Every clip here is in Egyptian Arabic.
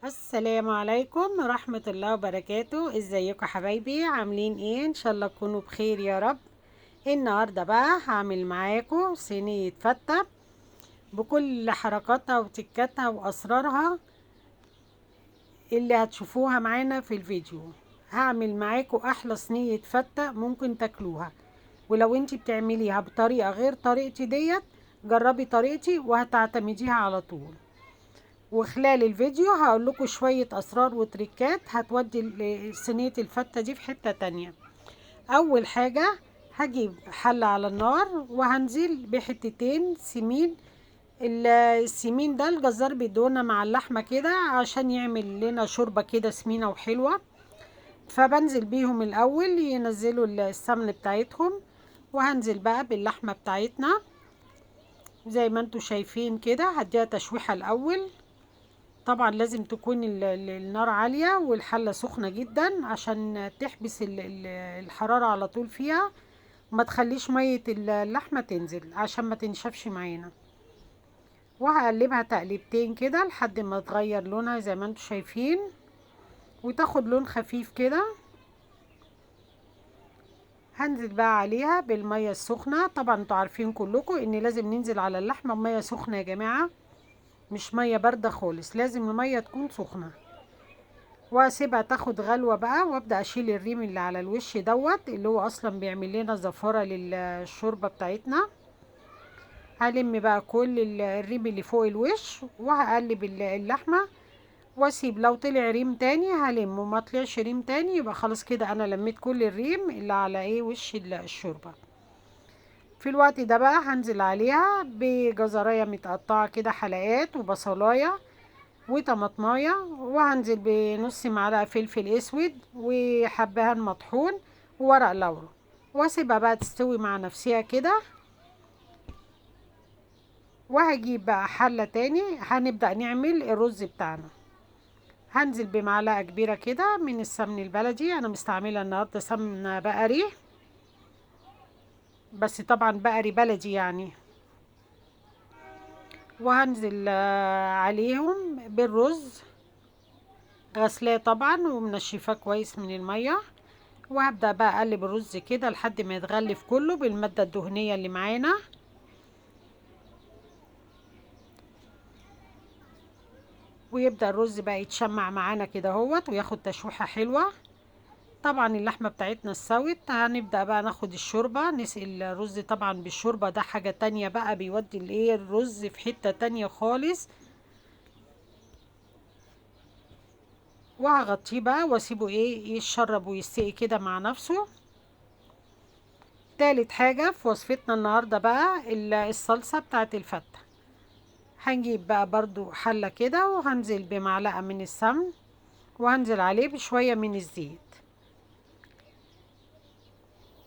السلام عليكم ورحمة الله وبركاته. ازيكم حبايبي؟ عاملين ايه؟ ان شاء الله تكونوا بخير يا رب. النهاردة بقى هعمل معاكم صينية فتة بكل حركاتها وتكاتها واسرارها اللي هتشوفوها معانا في الفيديو. هعمل معاكم احلى صينية فتة ممكن تاكلوها، ولو انتي بتعمليها بطريقة غير طريقتي ديت جربي طريقتي وهتعتمديها على طول. وخلال الفيديو هقول لكم شوية اسرار وتريكات هتودي صينية الفتة دي في حتة تانية. اول حاجة هجيب حلة على النار وهنزل بحتتين سمين. السمين ده الجزار بيدونا مع اللحمة كده عشان يعمل لنا شوربة كده سمينة وحلوة، فبنزل بيهم الاول ينزلوا السمن بتاعتهم، وهنزل بقى باللحمة بتاعتنا زي ما انتوا شايفين كده. هديها تشويحة الاول، طبعا لازم تكون النار عالية والحلة سخنة جدا عشان تحبس الحرارة على طول فيها، وما تخليش مية اللحمة تنزل عشان ما تنشفش معانا. وهقلبها تقليبتين كده لحد ما تغير لونها زي ما انتوا شايفين وتاخد لون خفيف كده. هنزل بقى عليها بالمية السخنة. طبعا انتوا عارفين كلكم ان لازم ننزل على اللحمة بمية سخنة يا جماعة، مش مية باردة خالص، لازم المية تكون سخنة. واسيبها تاخد غلوة بقى، وابدأ اشيل الريم اللي على الوش دوت اللي هو اصلا بيعمل لنا زفارة للشوربة بتاعتنا. هلم بقى كل الريم اللي فوق الوش وهقلب اللحمة واسيب. لو طلع ريم تاني هلم، وما طلعش ريم تاني يبقى خلاص كده انا لميت كل الريم اللي على ايه وش الشوربة. في الوقت ده بقى هنزل عليها بجزرايه متقطعه كده حلقات وبصلايه وطماطمايه، وهنزل بنص معلقه فلفل اسود وحبهان مطحون وورق لورا، واسيبها بقى تستوي مع نفسها كده. وهجيب بقى حله تاني هنبدأ نعمل الرز بتاعنا. هنزل بمعلقه كبيرة كده من السمن البلدي، انا مستعملة النهارده سمنه بقري، بس طبعا بقري بلدي يعني. وهنزل عليهم بالرز، غسلاه طبعا ومنشفاه كويس من المية. وهبدا بقى اقلب الرز كده لحد ما يتغلف كله بالماده الدهنية اللي معانا. ويبدا الرز بقى يتشمع معانا كده اهوت وياخد تشويحه حلوة. طبعا اللحمة بتاعتنا استوت، هنبدا بقى ناخد الشوربة نسقي الرز طبعا بالشوربه، ده حاجة تانية بقى بيودي الايه الرز في حتة تانية خالص. وهغطيه بقى واسيبه ايه يتشرب ويستقي كده مع نفسه. تالت حاجة في وصفتنا النهارده بقى الصلصه بتاعت الفته. هنجيب بقى برضو حله كده وهنزل بمعلقه من السمن وهنزل عليه بشوية من الزيت،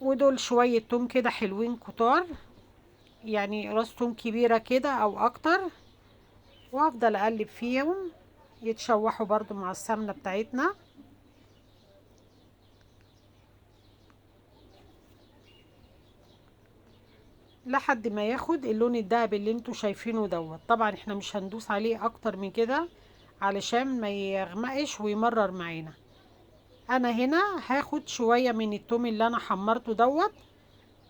ودول شوية توم كده حلوين كتار، يعني راس توم كبيرة كده او اكتر، وهفضل اقلب فيهم يتشوحوا برضو مع السمنة بتاعتنا. لحد ما ياخد اللون الذهبي اللي انتوا شايفينه دوت. طبعا احنا مش هندوس عليه اكتر من كده علشان ما يغمقش ويمرر معانا. انا هنا هاخد شوية من التوم اللي انا حمرته دوت،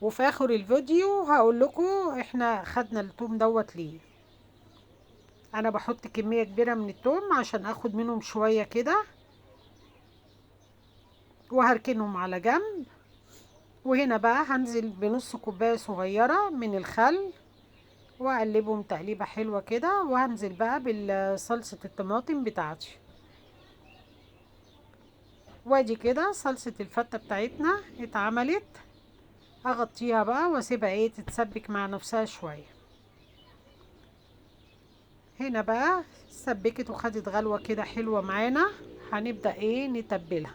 وفي اخر الفيديو هقول لكم احنا خدنا التوم دوت ليه. انا بحط كمية كبيرة من التوم عشان اخد منهم شوية كده، وهركنهم على جنب. وهنا بقى هنزل بنص كوباية صغيرة من الخل واقلبهم تقليبه حلوة كده، وهنزل بقى بالصلصه الطماطم بتاعتي. وادي كده صلصة الفتة بتاعتنا اتعملت. اغطيها بقى واسيبها ايه تتسبك مع نفسها شوية. هنا بقى سبكت وخدت غلوة كده حلوة معانا. هنبدأ ايه نتبلها.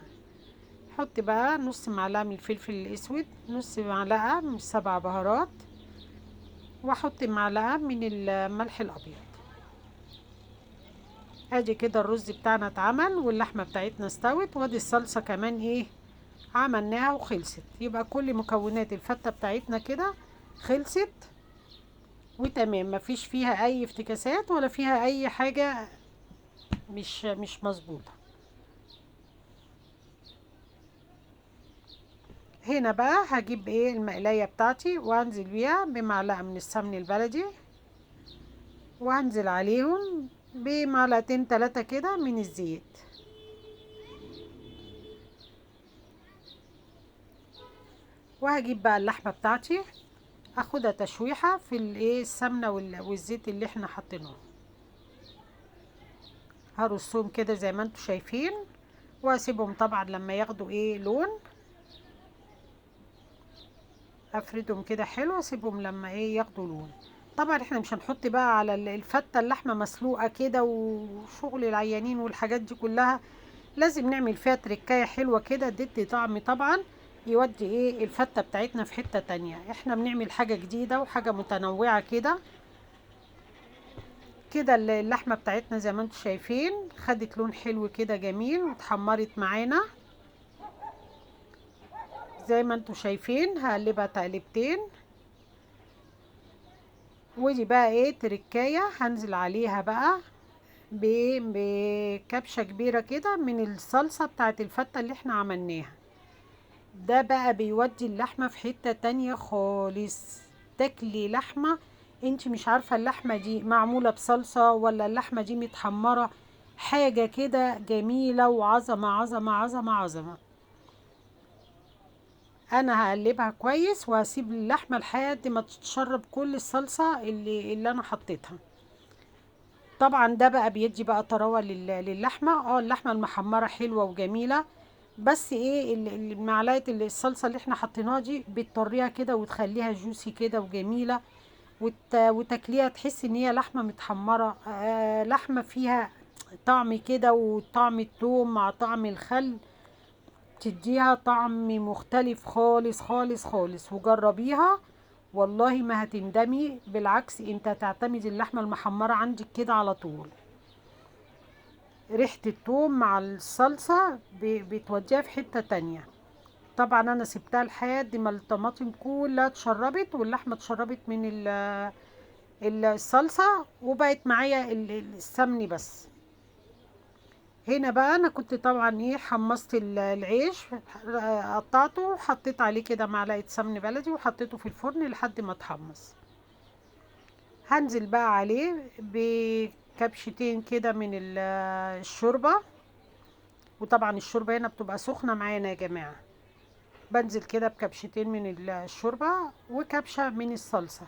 حط بقى نص معلقة من الفلفل الاسود، نص معلقة من 7 بهارات، واحط معلقة من الملح الابيض. ادي كده الرز بتاعنا اتعمل واللحمة بتاعتنا استوت، وادي الصلصه كمان ايه عملناها وخلصت. يبقى كل مكونات الفته بتاعتنا كده خلصت وتمام، مفيش فيها اي افتكاسات ولا فيها اي حاجة مش مظبوطة. هنا بقى هجيب ايه المقلايه بتاعتي وانزل بيها بمعلقه من السمن البلدي، وانزل عليهم بمعلقتين 3 كده من الزيت. وهجيب بقى اللحمة بتاعتي اخدها تشويحه في الايه السمنة والزيت اللي احنا حاطينه. هرصهم كده زي ما انتم شايفين، واسيبهم طبعا لما ياخدوا ايه لون. افردهم كده حلو، اسيبهم لما ايه ياخدوا لون. طبعا احنا مش هنحط بقى على الفته اللحمة مسلوقة كده وشغل العيانين والحاجات دي كلها، لازم نعمل فيها تركايه حلوة كده تدي طعم، طبعا يودي ايه الفته بتاعتنا في حتة تانية. احنا بنعمل حاجة جديدة وحاجه متنوعة كده كده. اللحمة بتاعتنا زي ما انتم شايفين خدت لون حلو كده جميل واتحمرت معانا زي ما انتم شايفين. هقلبها تقلبتين، ودي بقى ايه تركايه هنزل عليها بقى بكبشه كبيرة كده من الصلصه بتاعت الفته اللي احنا عملناها. ده بقى بيودي اللحمة في حتة تانية خالص. تاكلي لحمه انت مش عارفه اللحمة دي معمولة بصلصه ولا اللحمة دي متحمره، حاجة كده جميلة وعظمه عظمه عظمه عظمه. انا هقلبها كويس وهسيب اللحمة لحد ما تتشرب كل الصلصه اللي انا حطيتها. طبعا ده بقى بيدي بقى طراوه للحمه. اللحمة المحمره حلوة وجميلة، بس ايه المعلقة الصلصه اللي احنا حطيناها دي بتطريها كده وتخليها جوسي كده وجميلة، وتاكليها تحسي ان هي لحمه متحمره، لحمه فيها طعم كده، وطعم الثوم مع طعم الخل تديها طعم مختلف خالص خالص خالص. وجربيها والله ما هتندمي، بالعكس انت هتعتمدي اللحمة المحمره عندك كده على طول. ريحه الثوم مع الصلصه بتوديها في حتة تانية. طبعا انا سبتها لحد ما الطماطم كلها اتشربت واللحمة اتشربت من الصلصه، وبقت معايا السمن بس. هنا بقى انا كنت طبعا ايه حمصت العيش، قطعته وحطيت عليه كده معلقه سمن بلدي وحطيته في الفرن لحد ما اتحمص. هنزل بقى عليه بكبشتين كده من الشوربة، وطبعا الشوربة هنا بتبقى سخنة معانا يا جماعة. بنزل كده بكبشتين من الشوربة وكبشه من الصلصه.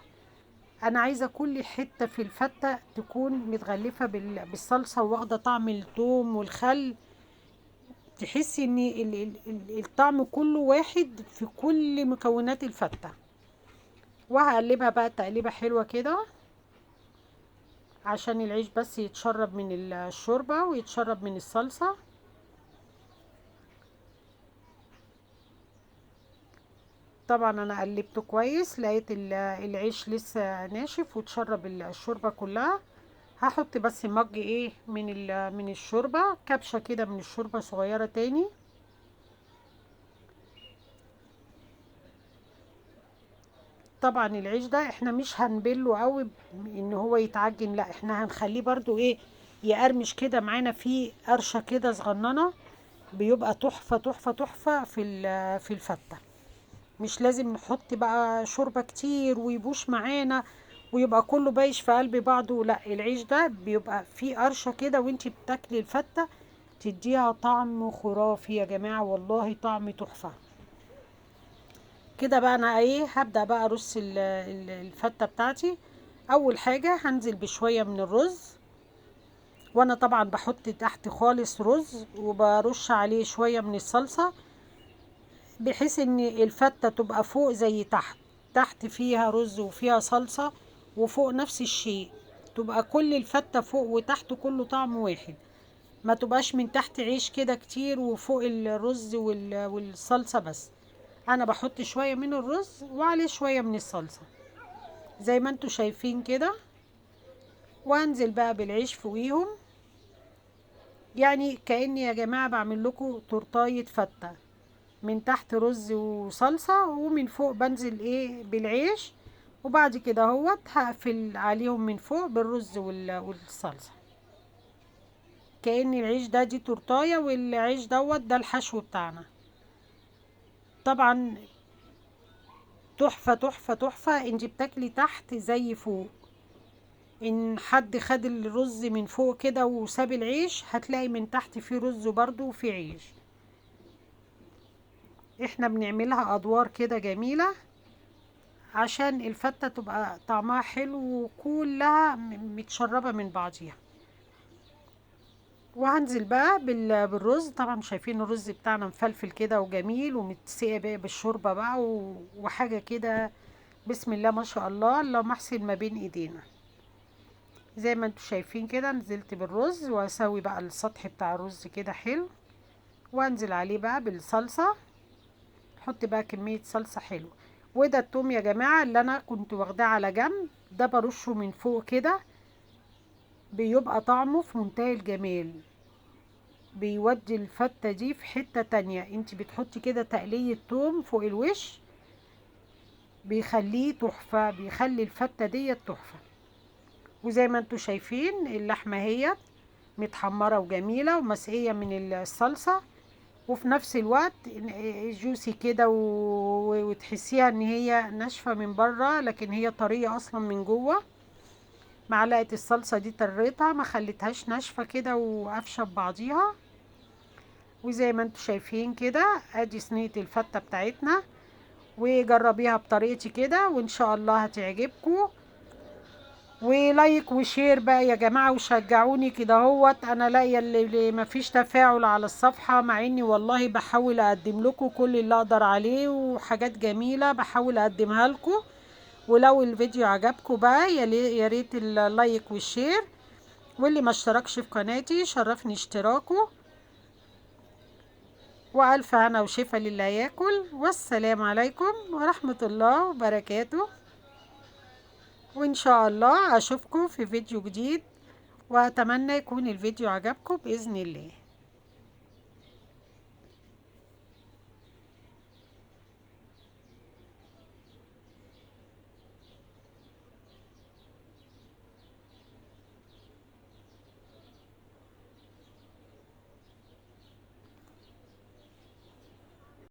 انا عايزه كل حتة في الفته تكون متغلفه بالصلصه واخده طعم الثوم والخل، تحسي ان الطعم كله واحد في كل مكونات الفته. وهقلبها بقى تقليبه حلوة كده عشان العيش بس يتشرب من الشوربة ويتشرب من الصلصه. طبعا انا قلبته كويس، لقيت العيش لسه ناشف وتشرب الشوربة كلها. هحط بس مج ايه من الشوربة، كبشة كده من الشوربة صغيرة تاني. طبعا العيش ده احنا مش هنبله قوي ان هو يتعجن، لا احنا هنخليه برضو ايه يقرمش كده معانا، فيه قرشه كده صغننه، بيبقى تحفة تحفة تحفة في الفته. مش لازم نحط بقى شوربة كتير ويبوش معانا ويبقى كله بايش في قلب بعضه، لا العيش ده بيبقى فيه قرشه كده وانتي بتاكلي الفته تديها طعم خرافي يا جماعة، والله طعم تحفة. كده بقى انا ايه هبدا بقى ارص الفته بتاعتي. اول حاجة هنزل بشوية من الرز، وانا طبعا بحط تحت خالص رز وبرش عليه شوية من الصلصه، بحيث ان الفته تبقى فوق زي تحت، تحت فيها رز وفيها صلصه وفوق نفس الشيء، تبقى كل الفته فوق وتحت كله طعم واحد، ما تبقاش من تحت عيش كده كتير وفوق الرز والصلصه بس. انا بحط شوية من الرز وعليه شوية من الصلصه زي ما انتوا شايفين كده، وانزل بقى بالعيش فوقيهم، يعني كأني يا جماعة بعمل لكم تورتايه فته، من تحت رز وصلصه ومن فوق بنزل ايه بالعيش، وبعد كده اهوت هقفل عليهم من فوق بالرز والصلصه. كأن العيش ده دي تورتايه، والعيش دوت ده الحشو بتاعنا. طبعا تحفة تحفة تحفة، انتي بتاكلي تحت زي فوق. ان حد خد الرز من فوق كده وساب العيش هتلاقي من تحت فيه رز برضو وفيه عيش. احنا بنعملها ادوار كده جميلة عشان الفتة تبقى طعمها حلو وكلها متشربة من بعضيها. وهنزل بقى بالرز. طبعا شايفين الرز بتاعنا مفلفل كده وجميل ومتسقي بقى بالشوربة بقى وحاجة كده بسم الله ما شاء الله، اللهم احسن ما بين ايدينا. زي ما انتم شايفين كده نزلت بالرز، واسوي بقى السطح بتاع الرز كده حلو، وانزل عليه بقى بالصلصة. حط بقى كمية صلصة حلوة. وده التوم يا جماعة اللي انا كنت واخداه على جنب، ده برشه من فوق كده، بيبقى طعمه في منتهى الجمال، بيودي الفتة دي في حتة تانية. انت بتحطي كده تقلية توم فوق الوش، بيخليه تحفة، بيخلي الفتة دي تحفة. وزي ما انتوا شايفين اللحمة هي متحمرة وجميلة ومسقية من الصلصة، وفي نفس الوقت جوسي كده وتحسيها ان هي ناشفة من بره لكن هي طرية اصلا من جوه. معلقة الصلصة دي طريتها، ما خليتهاش ناشفة كده وقافشة ببعضيها. وزي ما انتوا شايفين كده ادي صينية الفتة بتاعتنا، وجربيها بطريقتي كده وان شاء الله هتعجبكم. و like و share بقى يا جماعة، وشجعوني كده اهوت. انا لاقيه اللي مفيش تفاعل على الصفحة، مع اني والله بحاول اقدم لكم كل اللي اقدر عليه وحاجات جميلة بحاول اقدمها لكم. ولو الفيديو عجبكم بقى يا ريت ال like وال share، واللي ما اشتركش في قناتي شرفني اشتراكه. والف هنا وشفا للي هياكل، والسلام عليكم ورحمة الله وبركاته. وإن شاء الله أشوفكم في فيديو جديد، وأتمنى يكون الفيديو عجبكم بإذن الله.